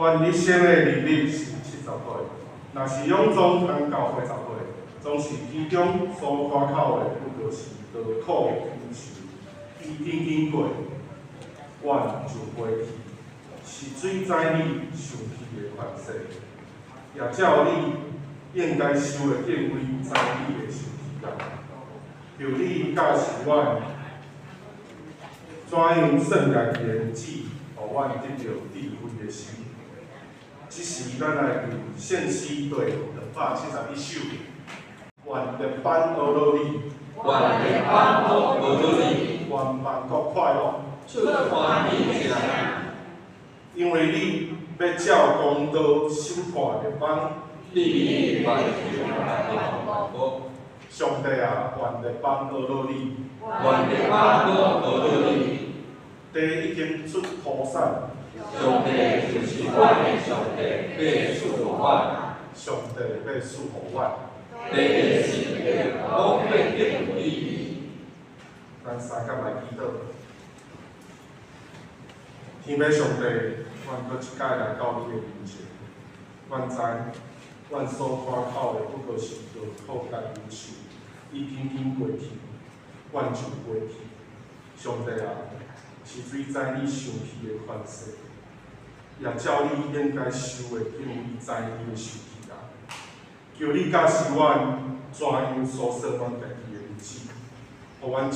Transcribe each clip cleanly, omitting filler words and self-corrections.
阮一生的年日是70歲，若是勇壯通到80歲，總是其中所誇口的不過是勞苦憂愁。伊緊緊過，阮就飛去，是水知你受氣的權勢，也照你應該受的敬畏知你的受氣啊！求你教示阮怎樣算家己的日子，予阮得著智慧的心。這時，咱來唱聖詩第271首。願列邦呵咾你，願列邦呵咾你，願萬國快樂，出歡喜聲。因為你欲照公道審判列邦，你欲審判萬國。上帝啊，願列邦呵咾你，願列邦呵咾你。地已經出土產，上帝就是阮的上帝，欲賜予阮。上帝欲賜予阮。地的神蹟攏欲敬畏伊。咱三甲來祈禱。天父上帝，阮閣一擺來到你的面前，阮知阮所誇口的不過是勞苦佮憂愁，伊緊緊過去，阮就飛去。上帝啊，是水知你受氣的權勢，也照你應該受的敬畏知你的受氣啊！求你教示阮怎樣數算阮家己的日子，予阮得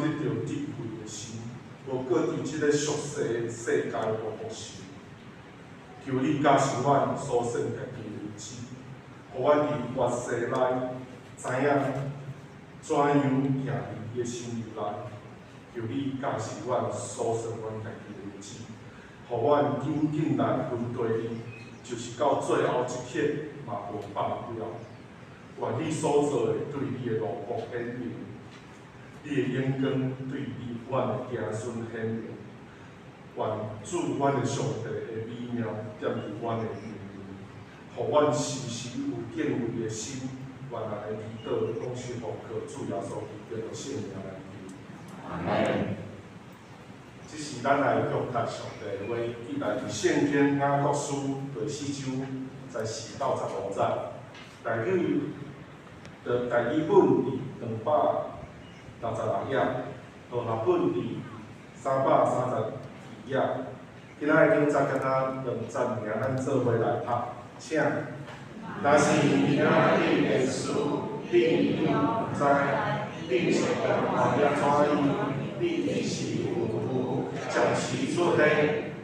著智慧的心，無閣佇這个俗世的世界予縛束。求你教示阮數算家己的日子，予阮佇末世內知影怎樣行佇你的心意內。求你教示阮數算阮家己的日子，予阮緊緊來跟隨你，就是到最後一刻嘛無放掉。願你所做的對你的奴僕顯明，你的榮光對你阮的子孫顯明。願主阮的上帝的美名踮佇阮的面前，予阮時時有敬畏的心。願按呢祈禱，攏是奉靠主耶穌基督的聖名來求。阿門。這時咱來誦讀上帝的話，記載佇聖經雅各書第四章14到15節，台語本佇266頁，和合本佇332頁。今仔日經節敢若兩節爾，咱做伙來讀，請。若是兄弟的事，恁毋知，恁是當看怎樣？你是有有，暫時出現，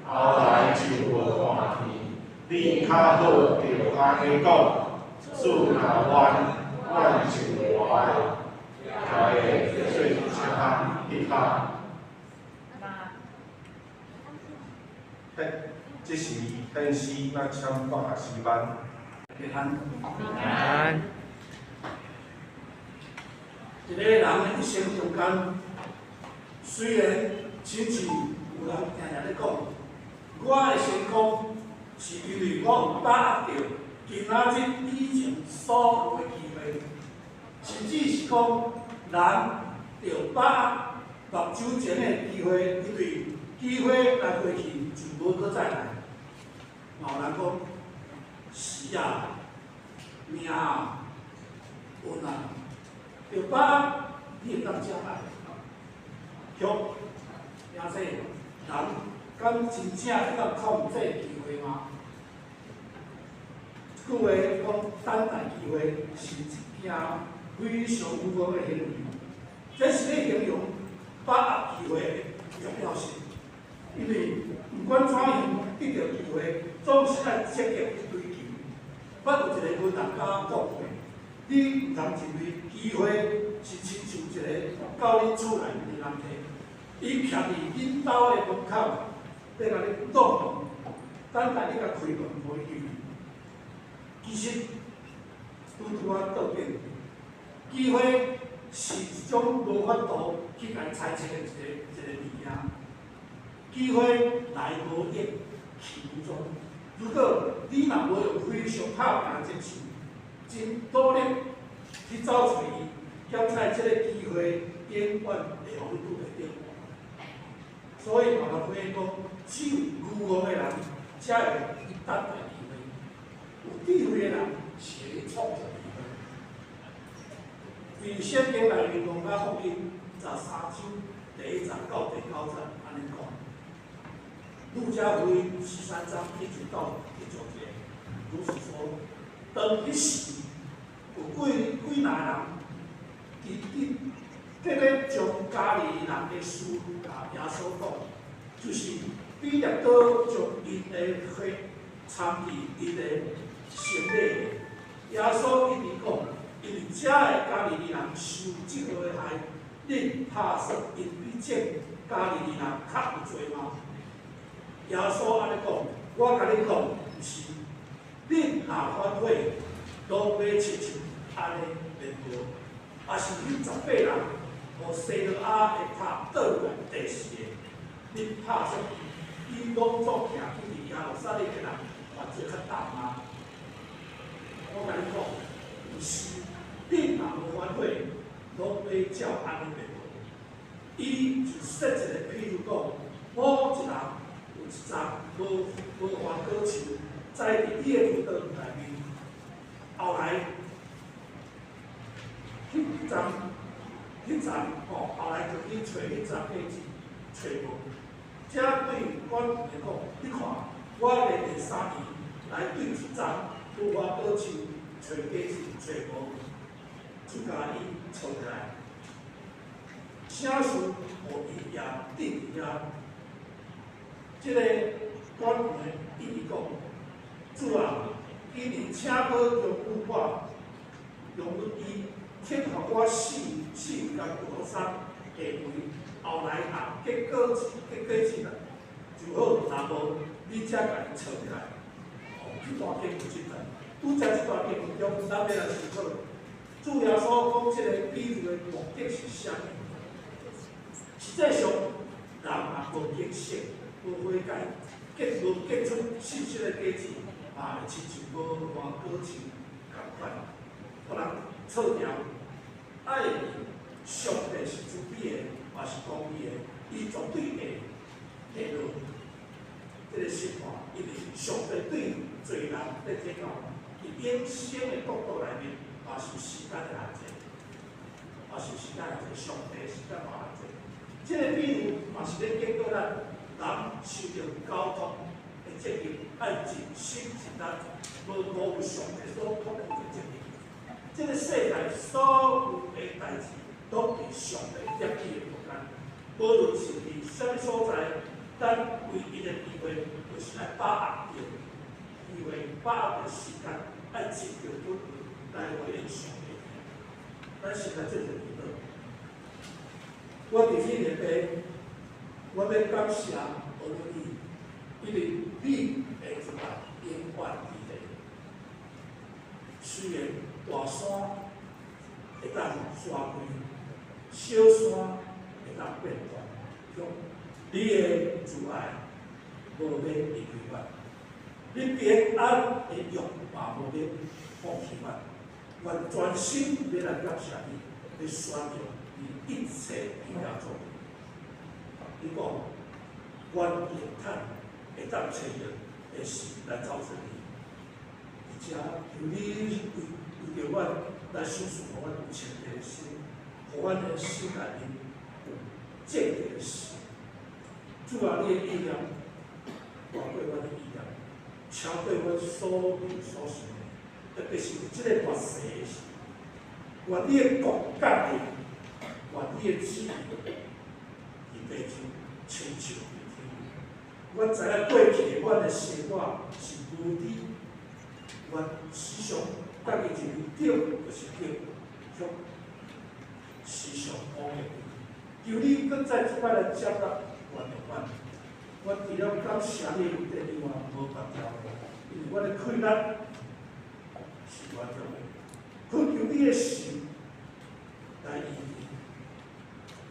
後來就無看見。你較好著按呢講，主若願，阮就活的，也會做這項彼項。嘿，這是天師咱請放學時班。平安。平安。一个人的一生中間，雖然親像有人定定咧講，我的成功是因為我有把握著今仔日以前所有的機會，甚至是講人著把握目睭前的機會，因為機會來過去就無閣再來。嘛有人講，時啊、命啊、運啊，著把握你會當才來。卻，兄弟，人敢真正會當控制機會嗎？這句話講等待機會是一件非常有用的行為，這是咧形容把握機會的重要性。因為毋管怎樣得著機會，總是愛積極去追求。捌有一個文學家講過，你毋通認為機會是親像一個到你厝內面的人客，伊徛佇恁兜的門口，欲共你擋門，等待你共開門予伊入去。其實，拄拄仔倒轉，機會是一種無法度去共猜測的一個物件。機會來無影，去無蹤。如果你若無用非常拍拚的精神，真努力去走揣伊，檢採這個機會永遠會予你拄袂著。所以嘛，老話講，只有愚戇的人才會去等待機會。有智慧的人是會去創造機會。佇聖經內面，路加福音13章第1節到第9節按呢講。路加福音13章1節到第9節，如此說：當彼時有幾幾若人，佇佇佇咧將加利利人的事共耶穌講，就是彼列多將𪜶的血參佇𪜶的洗禮的。耶穌一直講，因為遮的加利利人受這號的害，恁拍算𪜶比這加利利人較有罪嗎？耶穌按呢講，我共恁講，毋是，恁若反悔，攏欲親像按呢面貌。若是彼18人，予西羅亞的塔倒落來地死的，恁拍算比攏總行去佇耶路撒冷的人犯罪較重嗎？我共恁講，毋是，恁若無反悔，攏欲照按呢面貌。伊就設一个譬喻講，某一人有一叢無無花果樹，栽佇伊的葡萄園內面。後來，彼叢彼叢吼，後來就去揣彼叢果子，揣無。才對管園的講：你看，我連續3年來對這叢無花果樹揣果子揣無，就共伊鋤起來。啥事予伊也佇佇遐？這个管園的一直講：主啊，今年請閣容許我，容許伊懲予我四四工葡萄捒下肥，後來若結果子結果子啦，就好；若無，你才共伊鋤起來。哦，這段經文這段，拄才這段經文中，咱欲來思考，主耶穌講這个比喻的目的是啥物？實際上，人若無警醒、無悔改、結無結出信實的果子，嘛會親像無花果樹仝款，予人鋤掉。愛上帝是慈悲的，嘛是公義的，伊絕對會下落這个審判，因為上帝對罪人咧提到，佇永生的國度內面，嘛是有時間的限制，嘛是有時間限制，上帝時間嘛限制。這个比喻嘛是咧警告咱，人受著交託的責任，愛盡心盡力，無辜負上帝所託付的責任。這个世界所有的代誌，攏佇上帝握起的中間。無論是佇啥物所在，咱唯一的機會，就是愛把握著機會，把握著時間，愛盡著本分來回應上帝。咱先來做一个祈禱。我佇彼个地，我欲感謝阿倫你，因為你的慈愛永遠佇咧。雖然大山會當徙開，小山會當變大，你的慈愛無欲離開我，你平安的約嘛無欲放棄我，我全心欲來感謝你，欲宣揚你一切奇妙作為。你講，阮會趁會當揣著的時來走出去，而且求你為為著阮來賞賜予阮有清淨的心，予阮的心內面有正直的心。主啊，你的意念大過阮的意念，超過阮所想所想的，特別是佇這个末世的時，願你的國降臨，願你的旨意佇地上親像佇天。阮知影過去阮的生活是無知，阮時常家己認為對，就是對，卻時常枉的。求你閣再一擺來接納原諒阮。阮除了感謝你的恩典以外，無別條路，因為阮的氣力是軟弱的。懇求你的神來醫治、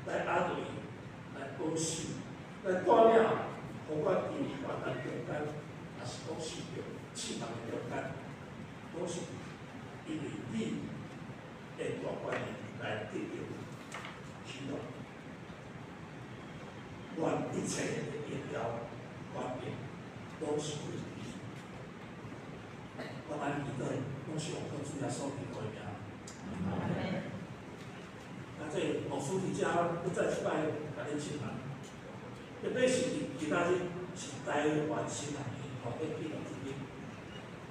來安慰、來保守、來帶領，予阮佇患難中間，也是講受著試探的中間，攏是因為你的大權能來得著喜樂。願一切的榮耀、權柄，攏是歸予你。拢是奉靠主耶穌基督的名。啊，這牧師佇遮閣再一擺共恁請安。特別是佇今仔日是台灣神學院團體紀念日，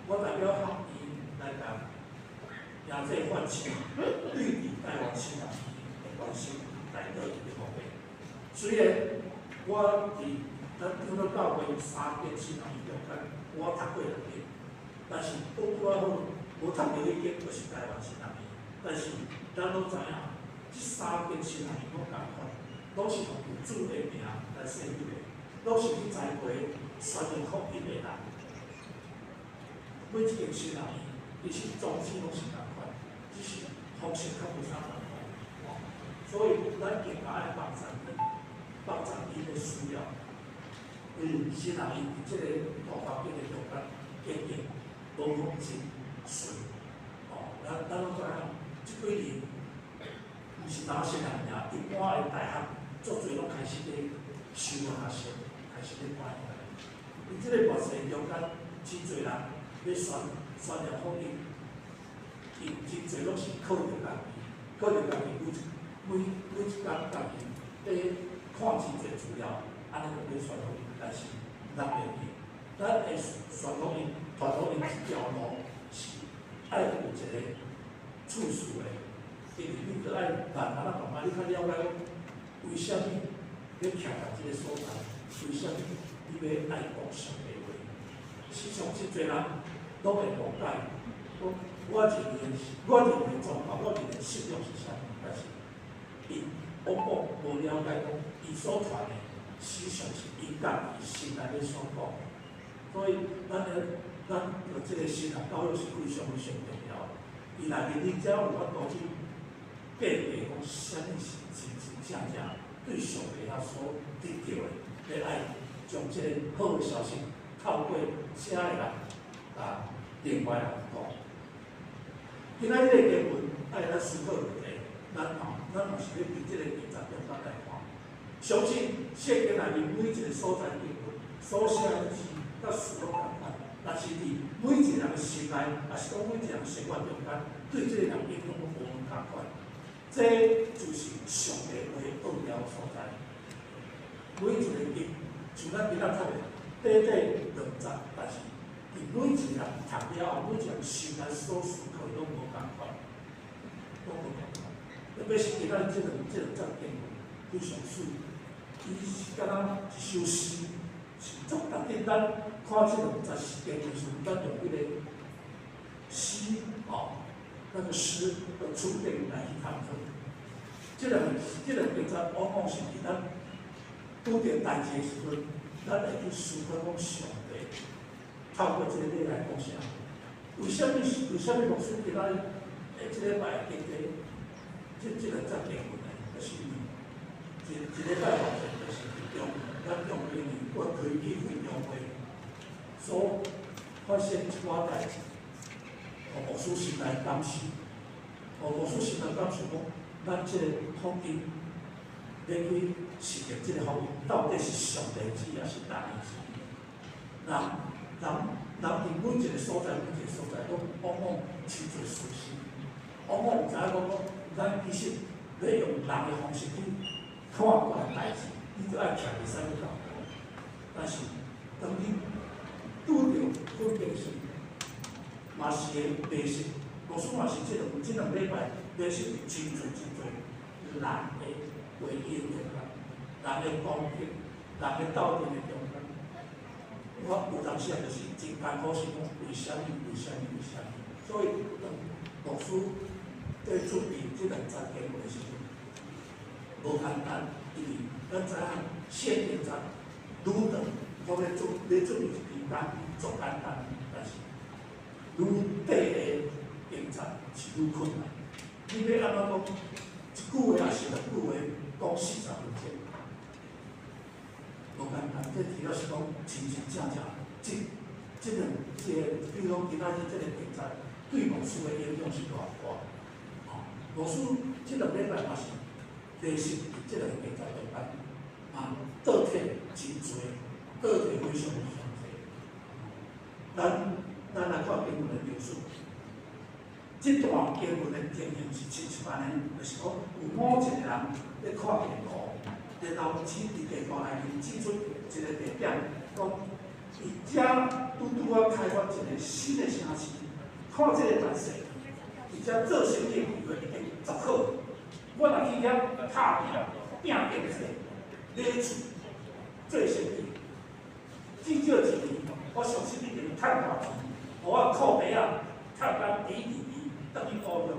我代表學院來共亞這泛青對佇台灣神學院的關心來做一個報告。雖然我佇咱長老教會三間神學院中間，我讀過兩間，但是拄拄仔好無讀著彼間，就是台灣神學院。但是咱攏知影，這三間神學院攏仝款，攏是用主的名來設立的，攏是去栽培宣揚福音的人。每一間神學院其實宗旨攏是仝款，只是方式較無啥仝款。所以咱更加愛幫助𪜶，幫助𪜶的需要。因為神學院佇這個大環境的中間經營無講真順。哦，咱攏知影，這幾年毋是焦神學院爾，一般的大學足濟攏開始咧收學生，開始咧搬起來。佇這個過程中間，真濟人欲宣揚福音，𪜶真濟攏是靠著家己，靠著家己每一工家己咧看真濟資料，按呢就欲傳福音。但是咱袂記，咱的傳福音、傳福音這條路是愛有一個次序的，因為你著愛慢慢仔慢慢，你較了解講，為啥物欲徛佇這個所在？為啥物你欲愛講上帝話？時常真濟人攏會誤解，講我認為宗教，我認為信仰是啥物，但是𪜶往往無了解講，伊所傳的思想是𪜶家己心內咧所講。所以咱的這個神學教育是非常非常重要的。伊內面你才有法度去辨別講，啥物是真真正正對上帝遐所得著的，欲愛將這個好的消息透過遮的人共另外人講。今仔日的經文愛咱思考問題，咱嘛是欲佇這個經節中間來看。相信聖經內面每一個所在經文所寫的字，佮詞攏仝款，但是佇每一個人的心內，抑是講每一個人生活中間，對這個人影響攏無仝款。這就是上帝話奧妙所在。每一個經，像咱今仔讀的，短短兩節，但是佇每一個人讀了後，每一個人心內所思考的攏無仝款，攏無仝款。特別是今仔日這兩節經文非常媠，伊是敢若一首詩，是足特別。咱看這兩節經文時，咱用彼個詩哦，那個詩的出典來去探討。這兩經節往往是佇咱拄著代誌的時陣，咱會去思考講上帝透過這個禮來講啥？為啥物？為啥物牧師今仔日的這禮拜的經題，這兩節經文呢？就是因為一禮拜後前，就是佇中咱中間呢，我開去會中會所發生一寡代誌，予牧師心內感受，予牧師心內感受講，咱這個福音，欲去實現這個福音，到底是上帝旨意，抑是人的旨意？人佇每一個所在，每一個所在，攏往往真濟私心，往往毋知影講，咱其實欲用人的方式去看懸代誌，你著愛徛佇啥物角度？但是當你拄著困境時，嘛是會迷失。牧師嘛是這兩禮拜迷失佇真濟真濟人的話語中間，人的攻擊，人的鬥爭的中間。我有當時啊，就是真艱苦，是講為啥物？為啥物？為啥物？所以當牧師在準備這兩節經文的時陣，無簡單，因為咱知影聖經節愈長，講欲準備一篇單足簡單，但是愈短的經節是愈困難。你欲按怎講？一句話抑是兩句話，講40分鐘，無簡單。這主要是講真真正正，這兩這個，比如講今仔日這個經節，對牧師的影響是偌大。吼，牧師這兩禮拜嘛是迷失佇這兩個經節中間，嘛倒退真濟，倒退非常非常濟。咱來看經文的描述，這段經文的情形是親像按呢，就是講有某一個人咧看地圖，然後指佇地圖內面指出一個地點，講佇遮拄拄仔開發一個新的城市，看這個大勢，佇遮做生意的機會一定足好。我若去遐拍拼，拼經濟，買厝，做生意，至少一年，我相信一定趁大錢，予我靠袋仔趁甲甜甜甜，轉去故鄉，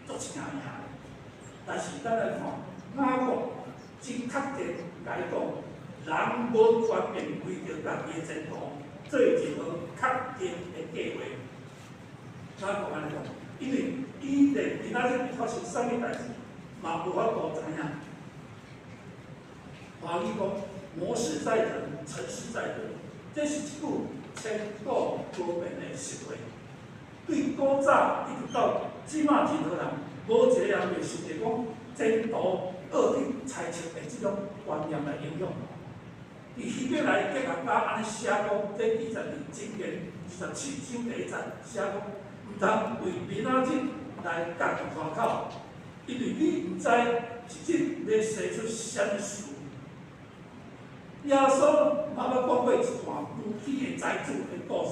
足請名。但是咱來看，雅各真確定來講，人無全面為著家己的前途做任何確定的計劃。雅各按呢講，因為伊連今仔日發生啥物代誌，嘛無法度知影。華語講，謀事在人，成事在天，這是一句千古無變的實話。對古早一直到這馬任何人，無一個人袂受著講前途惡得猜測的這種觀念來影響。佇希伯來哲學家按呢寫講，這記載佇箴言27章第1節寫講，毋通為明仔日來角逐誇口，因為你毋知一日欲生出啥物事。耶穌嘛捌講過一段具體的財主的故事。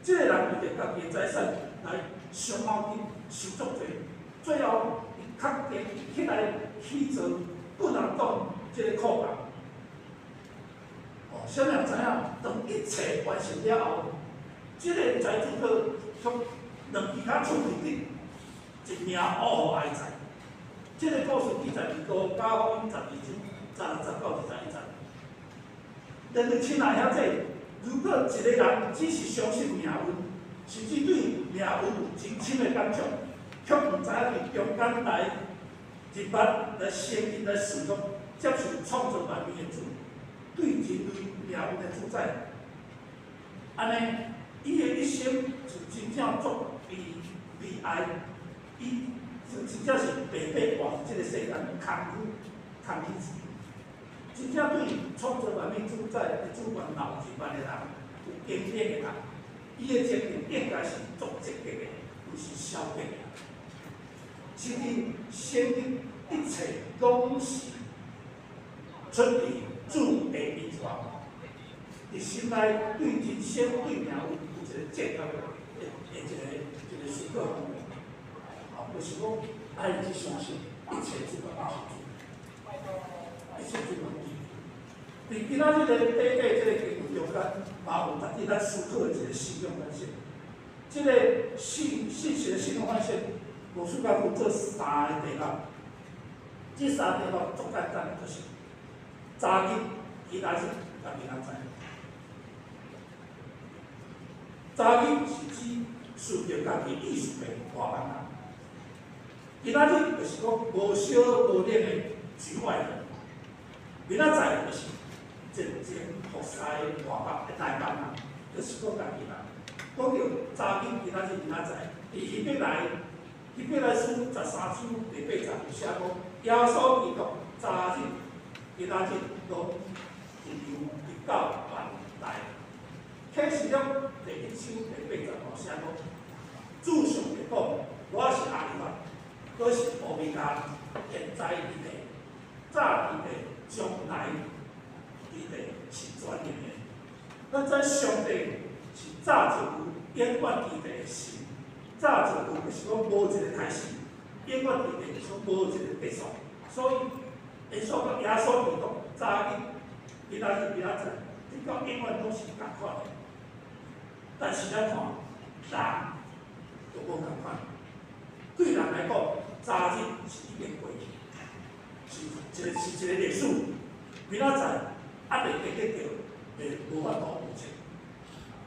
這個人為著家己的財產來傷腦筋、想足濟，最後伊確定起來起造不能動這個庫房。哦，啥物人知影？當一切完成了後，這個財主閣向兩支跤厝裡頂一命嗚呼哀哉。這個故事記載佇路加福音12章16節到21節。但是親愛兄弟，如果一個人只是相信命運，甚至對命運有真深的感觸，卻毋知影佇中間來認捌、來承認、來順服、接受創造萬物的主，對人類命運的主宰，按呢，伊的一生就真正足悲悲哀，伊就真正是白白活佇這個世間，空虛空虛。真正對創造萬物主宰的主權老入萬的人，有經驗的人，伊的生命應該是足積極的，毋是消極的。甚至承認一切攏是出佇主的遺傳，佇心內對人生對命運有一個正確的一個思考方法，啊，就是講愛去相信一切主權攏是主，一切主權攏是主。佇今仔日個短短這個經文中間，嘛有值得咱思考的一個信仰反省。這個信實的信仰反省，無需要分做三個題目。這三個題目足簡單的，就是昨日、今仔日、佮明仔載。昨日是指順著家己意思的外邦人，今仔日就是講無燒無冷的局外人，明仔載就是戰爭服侍的外邦的內邦人，就是講家己人。講著昨日、今仔日、明仔載，佇希伯來書13章第8節有寫講，耶穌基督昨日、今仔日攏一樣，直到萬代。啟示錄第1章第8節嘛寫講，主上帝講，我是阿利法，閣是歐米伽，現在佇地，早佇地，將來佇地是全能的。咱知上帝是早就有永遠佇地的神，早就有就是講無一個開始，永遠佇地就是講無一個結束。所以耶穌基督昨日、今仔日、明仔載，直到永遠攏是仝款的。但是咱看人就無仝款，對人來講，昨日是已經過去，是一個歷史。明仔載猶未得到，會無法度預測。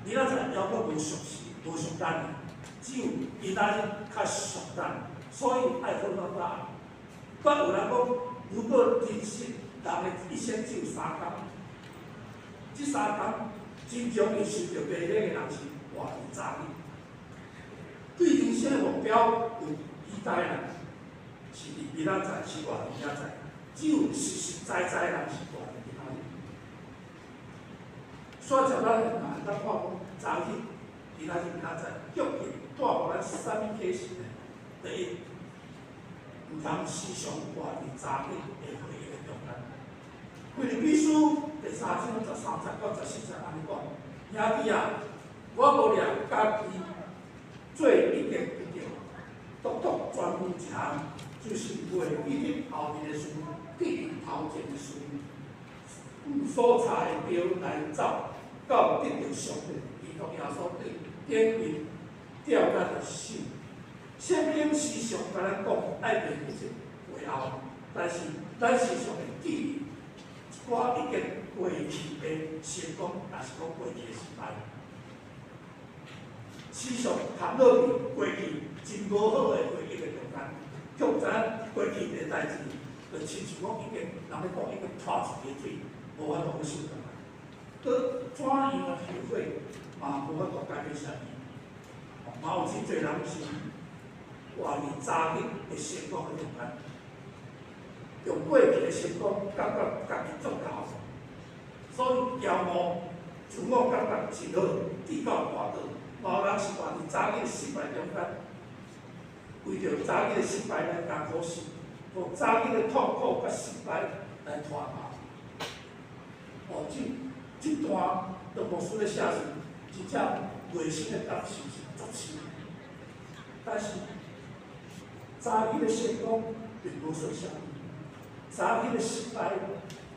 明仔載猶閣無熟時，無熟等，只有今仔日較熟等，所以愛好好把握。閣有人講，如果人生人的一生只有三工，這三工真容易受著迷惑的人是活佇昨日。對人生的目標有期待的人，是佇明仔載，是活佇明仔載；只有實實在在的人是活佇今仔日。煞接咱若會當看講，昨日、今仔日、明仔載，究竟帶予咱啥啥物啟示呢？第一，毋通時常活佇昨日的回憶的中間。腓立比書第三章13節到14節按呢講：兄弟啊，我無掠家己做已經得著，獨獨專注一項，就是袂記得後面的事，記得頭前的事，所差的標來走，到得著上帝基督耶穌對頂面吊咱的手。聖經時常共咱講愛袂記得過後，但是咱時常會記得一寡已經過去的成功，抑是講過去的失敗。時常陷落去過去真無好的回憶的中間，卻知影過去的代誌，就親像講已經人咧講已經拖出去的水，無法度閣收轉來。閣怎樣的後悔，嘛無法度改變啥物。嘛有真濟人是活佇昨日的成功的中間，用過去的成功感覺家己足夠，所以驕傲、自我感覺真好，志到跋倒。嘛有人是活佇昨日的失敗中間，為著昨日的失敗來艱苦死，予昨日的痛苦佮失敗來拖麻。哦，這段當牧師咧寫時，真正內心的感受是足深。但是昨日的成功並無算啥物，昨日的失敗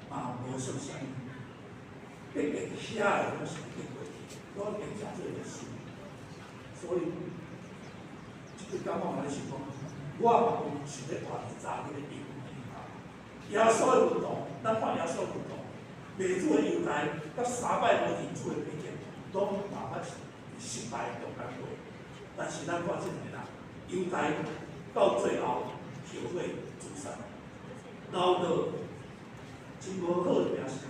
嘛無算啥物。畢竟遐個攏是已經過去，攏已經成做歷史。所以，這句感覺嘛咧想講，我嘛有想欲活佇昨日的陰影裡頭。耶穌的門徒，咱看耶穌的門徒，賣主的猶大，佮三擺無認主的彼得，攏嘛捌是失敗中間過。但是咱看這兩個人，猶大到最後後悔自殺，留落真無好的名聲。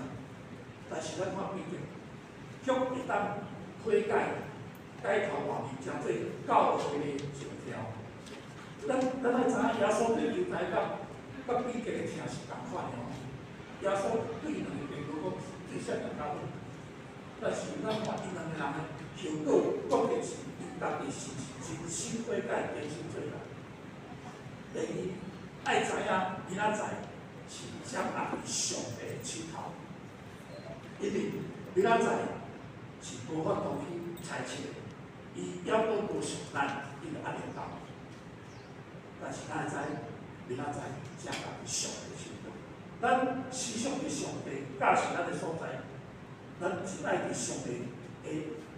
但是咱看彼得，卻會當悔改，改頭換面，成做教會的石頭。咱愛知影耶穌對猶大佮彼得的疼是仝款的哦。耶穌對兩个並無講對啥人較好，但是咱看𪜶兩個人的後果，講的是𪜶家己是真心悔改、真心做人。第二，愛知影明仔載是掌握佇上帝的手頭，因為明仔載是無法度去猜測的，伊猶閣無想咱，伊就壓力到。但是咱會知明仔載掌握佇上帝手頭。咱思想佇上帝教示咱的所在，咱真愛佇上帝的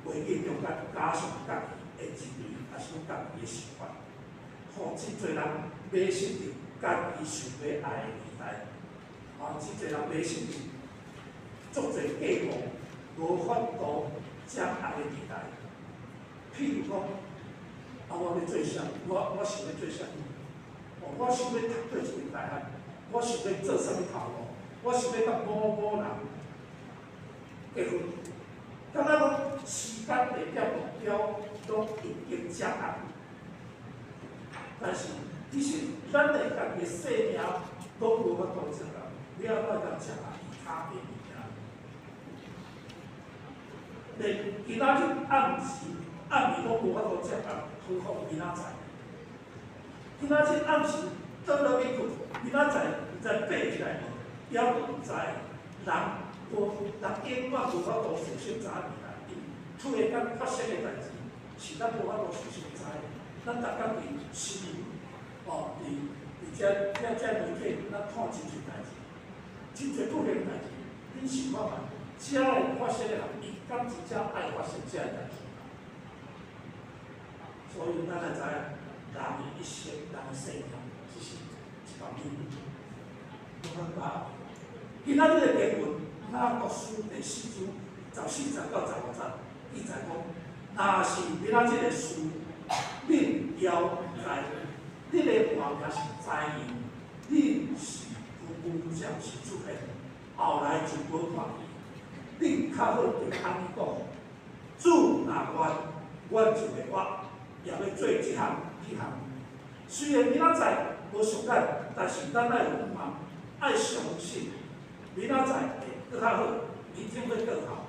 話語中間加上家己的認為，抑是講家己的想法，予真濟人迷失佇家己想欲愛的年代，啊，真濟人迷失佇足濟計謀無法度掌握的年代。譬如講，啊，我欲做啥？我想欲做啥物？哦，我想欲讀佗一間大學，我想欲做啥物頭路？我想欲佮某某人結婚。敢若講時間、地點、目標攏已經掌握，但是其實咱的家己的生命攏無法度掌握，你按怎會當掌握其他的物件？連今仔日暗時暗暝攏無法度掌握，何況明仔載？今仔日暗時倒落去睏，明仔載毋知爬起來無，猶閣毋知。人無人永遠無法度預先知未來，因為突然間發生的代誌，是咱無法度預先知的。咱逐工佇新聞，哦，佇遮媒體，咱看真濟代誌，真濟不幸的代誌。恁想看覓？遮會發生的人，伊敢真正愛發生遮个代誌？所以咱愛知影，人的一生，人的生命，只是一粒米。無法度。今仔日的經文，雅各書第四章14節到15節，記載講：若是明仔日的事，恁猶毋知，恁的活命是怎樣？恁是浮雲暫時出現，後來就無看去。恁較好著按呢講：主若願，阮就會活，也欲做這項彼項。雖然明仔載無相仝，但是咱愛有盼望，愛相信明仔載會閣較好，明天會更好。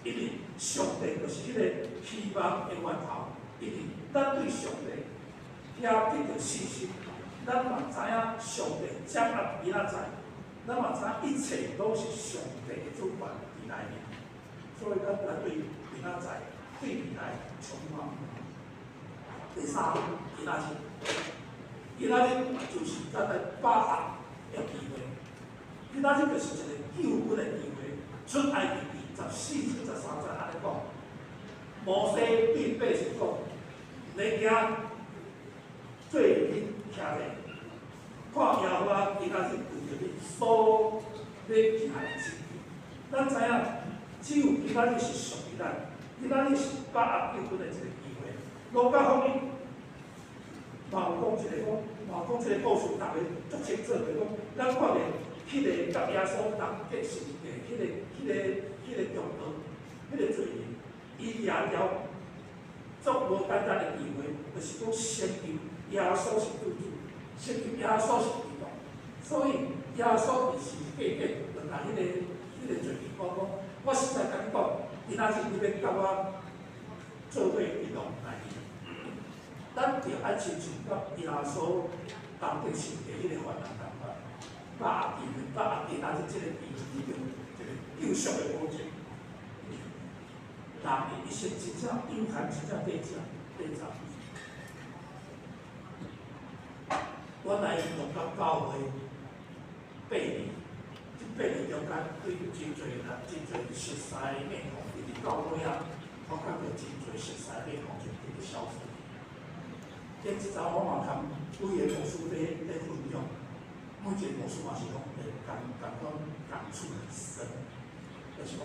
因為上帝就是彼個希望的源頭，因為咱對上帝遐得著信心，咱嘛知影上帝掌握明仔載，咱嘛知影一切攏是上帝的主權佇內面，所以咱來對明仔載、對未來充滿。第三，今仔日，今仔日就是咱來把握的機會。今仔日就是一個救恩的機會。出埃及記14章13節按呢講，摩西對百姓講：你驚做恁徛咧，看耶和華今仔日為著恁所欲行的拯救。咱知影，只有今仔日是屬於咱，今仔日是把握救恩的一個機會。路加福音嘛有講一個講，嘛有講這個故事，逐家足清楚的講，咱看見彼個佮耶穌同釘十字架，彼個強盜，彼個罪人，伊掠著足無簡單的機會，就是講承認耶穌是救主，承認耶穌是基督。所以耶穌佇十字架頂，就共彼個罪人講講，我實在共你講，今仔日你欲佮我做伙佇樂園內面。咱著愛親像佮耶穌同釘十字架彼個犯人仝款，把握機會，把握今仔日這個機會，得著一個救贖的保證。人的一生真正有限，真正短暫，短暫。我來鹿港教會8年，這8年中間，對真濟人、真濟熟似的面孔，一直到尾仔，我感覺真濟熟似的面孔就直直消失。這一陣我嘛共幾个牧師咧分享，每一个牧師嘛是講會共共款感觸很深，就是講，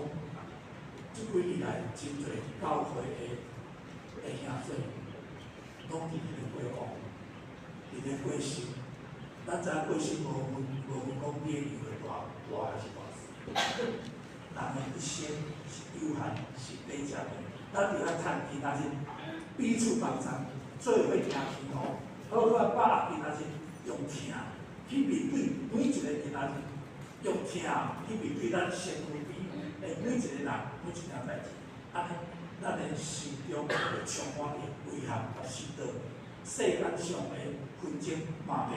這幾年來真濟教會的兄弟，攏佇彼个過往，佇咧過身。咱知影過身無分講你的年歲大大抑是大細，人的一生是有限，是短暫的。咱著愛趁今仔日彼此幫助，做伙行天路，好好仔把握今仔日，用疼去面對每一個今仔日，用疼去面對咱身軀邊的每一個人，每一件代誌，按呢，咱的心中會充滿著遺憾佮失落，世間上的紛爭嘛袂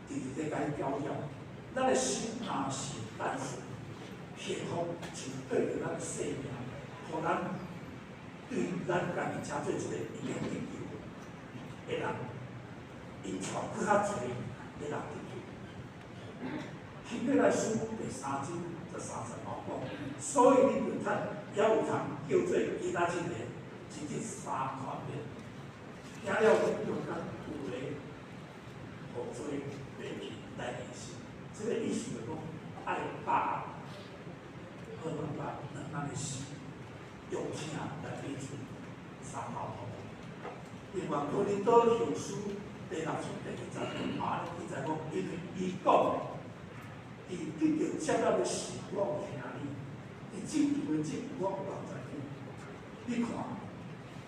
直直咧共伊攪擾。咱的心若是單純，幸福就對著咱的生命，予咱對咱家己成做一個已經得救的人，𪜶帶閣較濟的人得救。希伯來書第3章13節嘛有講，所以恁著趁猶有通叫做今仔日的日子三寬免，行了阮中間有的予罪袂去來認識。這個意思就講，愛把握，好把咱的心用疼來彼此相溝通。另外，哥林多後書第6章第2節嘛按呢記載講，因為伊講的，佇得著接納的時，我有聽你；佇拯救的這我有幫助你。你看，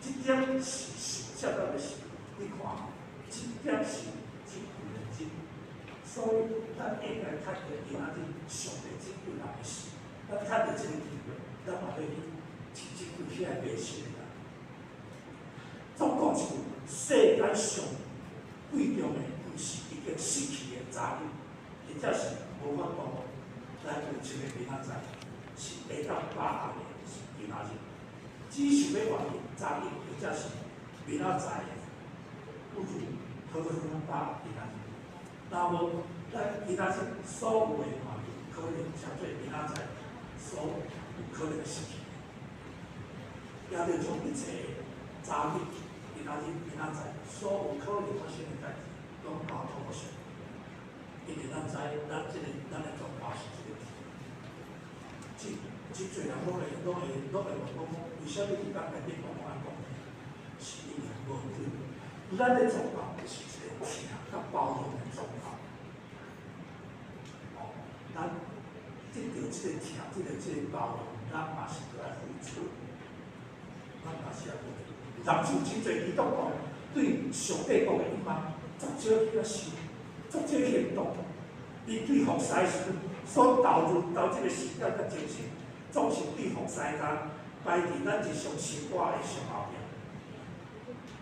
這點是受接納的時，你看，這點是拯救的這。所以，咱應該趁著今仔日上帝拯救人的時，咱趁著這個機會，咱嘛欲去拯救遐個迷失的人。總講一句，世間上貴重的，毋是已經失去的昨日，或者是無法度來預測的明仔載，是會當把握的，是今仔日。只想欲活佇昨日，或者是明仔載的，不如好好把握今仔日。若無，咱今仔日所有的嘛，可能成做明仔載所有可能失去的，也著將一切昨日、今仔日、明仔載所有可能發生的代誌，攏交託予上帝。因為咱知，咱這個咱的宗教是這個真真濟人攏會問講，為啥物佇講內底講按呢講？是因為無對。咱的宗教是一個疼佮包容的宗教。哦，咱得著這個疼，得著這個包容，咱嘛是著愛付出，咱嘛是愛付出。人像真濟基督徒對上帝國的欲望，足少去遐想，足少行動。伊對服侍時所投入投這個時間佮精神，總是對服侍較擺佇咱日常生活的上後壁。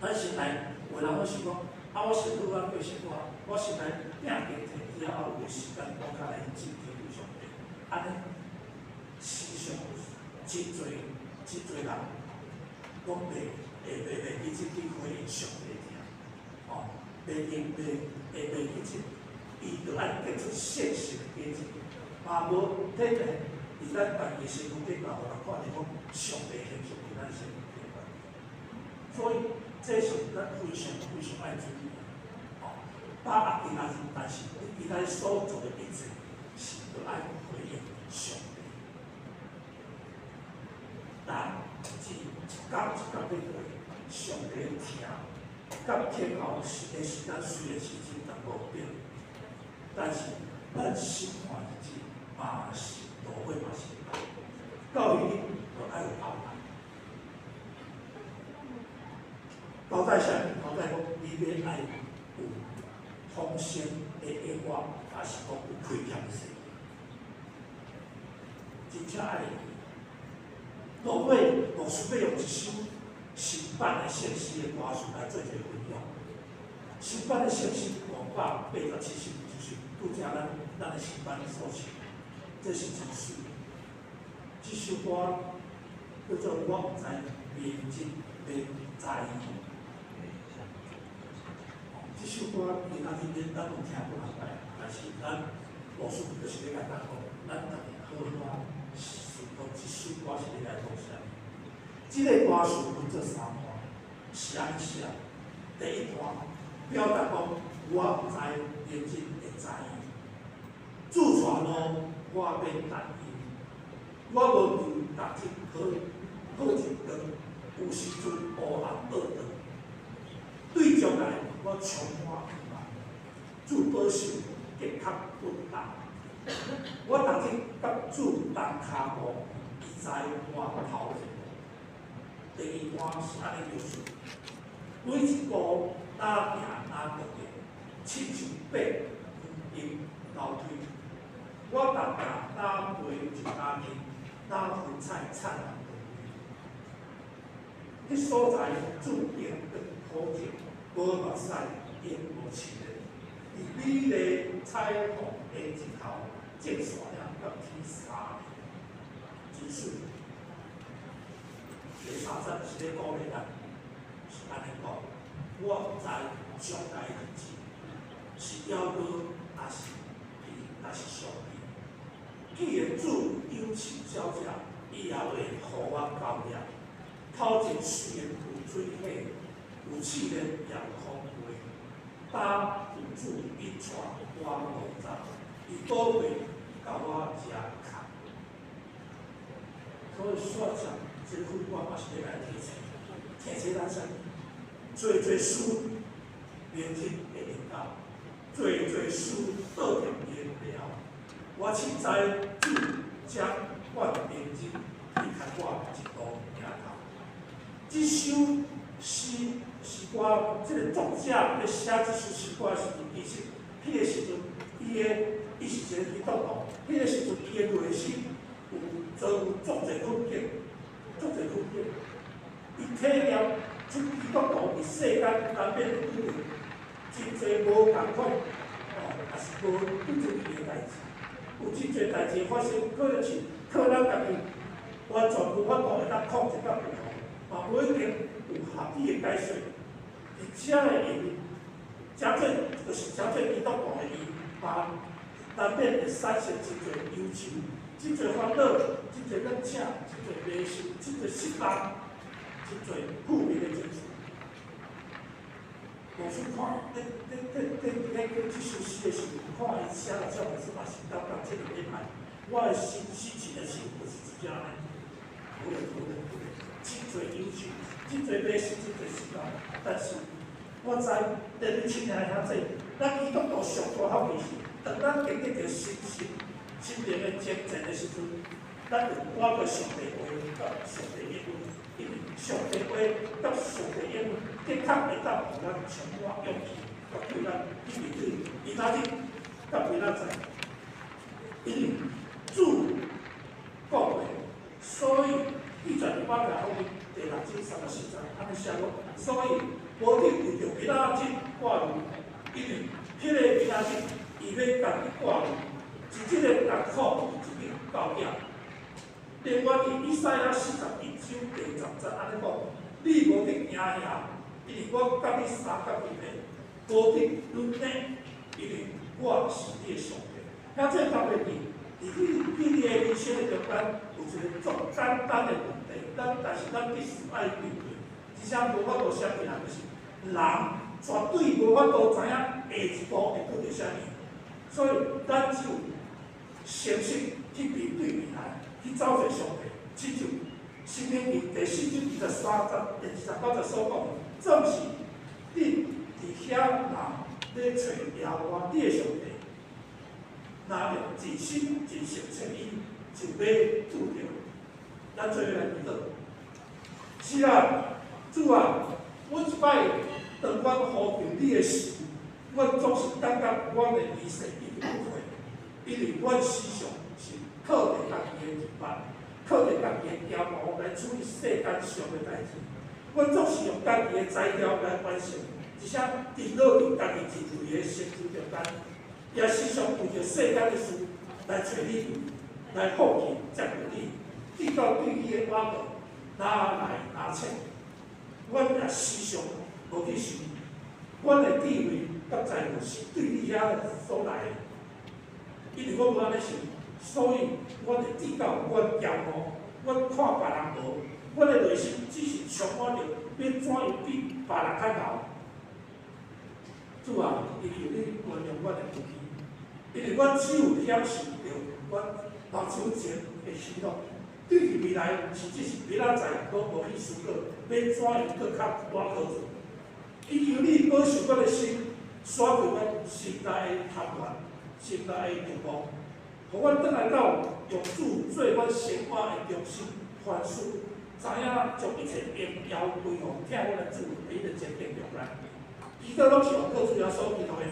咱先來有人攏想講，啊，啊，我先拄仔过生活，我先来拼经济，以后有时间我較來進天上帝。按呢，世上真濟真濟人，攏袂會袂袂記得去回應上帝聽，吼，袂記袂會袂記得，伊就愛結出現實的價值，嘛無體現佇咱家己的身軀頂頭，予人看著講上帝形象佇咱身軀頂頭。所以這是咱非常非常愛注意的，吼。把握今仔日，但是你今仔日所做的一切，是著愛回應上帝。人是一工一工咧過，上帝疼，佮天後時的時間雖然是真淡薄變，但是咱審判日子嘛是落尾嘛是會到，到彼日就愛有交代。交代啥物？交代講你欲愛有豐盛的永活，抑是講有虧欠的生命？真正愛。落尾，牧師欲用一首新版的聖詩的歌詞來做一個分享。新版的聖詩587，就是拄才咱的新版所唱，這是真媠。這首歌叫做《我毋知明日欲知》。這首歌今仔日咱攏聽過兩擺，但是咱牧師就是欲共咱講，咱家己好好仔思考這首歌是欲來講啥物。這个歌詞分做三段，是按呢寫。第一段表達講，我毋知明日會知。主帶路，我免擔憂。我無求逐日好好日光，有時陣烏暗僫轉。對將來我充滿希望，主保守健康穩當。我逐日佮主同跤步，伊知我頭前路。第二段是按呢描述：每一步若行若倒的，親像爬黃金樓梯。我逐行若爬一家己，若雲彩燦爛光輝。彼所在注定轉苦靜，無目屎，也無試煉。佇美麗彩虹的日頭，正山嶺佮天三真媠。第三節是咧鼓勵咱，是按呢講：我毋知將來日子是夭壽，抑是悲，抑是傷悲。既然主有賜小者，伊也會予我交業。頭前雖然有水火，有試煉也有風波，但有主引帶我路走，伊保庇共我遮扛。所以煞講，這个副官嘛是欲來提醒，提醒咱啥物？濟濟事明日會臨到，濟濟事倒転伊的了。我凊知主掌管明日，伊牽我一路行頭。這首詩詩歌，這个作者咧寫這首詩歌的時陣，其實彼个時陣，伊的伊是一個基督徒，彼个時陣伊的內心有遭遇足濟困境，足濟困境。伊體驗出基督徒佇世間難免會遇著真濟無仝款，哦，抑是無不如意的代誌。有真濟代誌發生，可能是靠咱家己完全無法度會當控制佮預防，嘛無一定有合理的解釋。而且會用，誠做就是誠做基督徒的伊，嘛難免會產生真濟憂愁、真濟煩惱、真濟忍請、真濟迷失、真濟失望、真濟負面的情緒。無師看，咧咧咧咧咧咧這首詩的時陣，看伊寫了這樣子嘛，是感覺這個禮拜，我的心心情的時陣就是真正按呢，無咧無咧無咧，真濟憂愁，真濟迷失，真濟失望。但是我知，在你親愛兄弟，咱基督徒上大福氣是，當咱經歷著心心心靈的征戰的時陣，咱就倚過上帝話佮上帝應允，因為上帝話佮上帝應允，的確會當予咱充滿勇氣，佮對咱去面對今仔日佮明仔載。因為主講話，所以記載佇馬太福音第六章34節，按呢寫講，所以無論為著今仔日掛慮，欲家己掛慮，是這个艰苦一直到囝。另外，佇以賽亞41章第10節按呢講：你無得驚嚇，因為我佮你相佮佇咧；無得忍耐，因為我是你的上帝。遐這特別佇你的人生的中間，有一個足簡單的問題，但是咱必須愛面對，而且無法度閃避，就是人絕對無法度知影下一步會拄著啥物，所以咱只有誠實去面對未來，去走揣上帝。親像申命記第四章23節第29節所講，總是你佇遐人咧揣耶和華你的上帝，若用盡心盡性揣伊，就欲拄著。咱做伙來祈禱。是啊，主啊，阮一擺當阮呼求你的時，阮總是感覺阮的意識已經不會，因為阮時常是靠著家己的人脈，靠著家己的驕傲來處理世間上的代誌。阮總是用家己的才調來完成，而且跌落佇家己認為的成就中間，也時常為著世間的事來揣理由，來放棄接近你，直到對你的倚靠愈來愈淺。阮也時常無去想，阮的智慧佮財富是對你遐所來的，因為阮無按呢想，所以阮會直到阮驕傲，阮看別人無，阮的內心只是充滿著欲怎樣比別人較𠢕。主啊，祈求你原諒阮的脾氣，因為阮只有享受著阮目睭前的喜樂，對佇未來甚至是明仔載攏無去思考，欲怎樣閣較倚靠主。祈求你保守阮的心，徙去阮心內的貪戀、心內的慾望，予阮轉來到用主做阮生活的中心，反思，知影將一切榮耀歸予疼阮的主佇彼个前景中間。祈禱攏是奉靠主耶穌基督的名。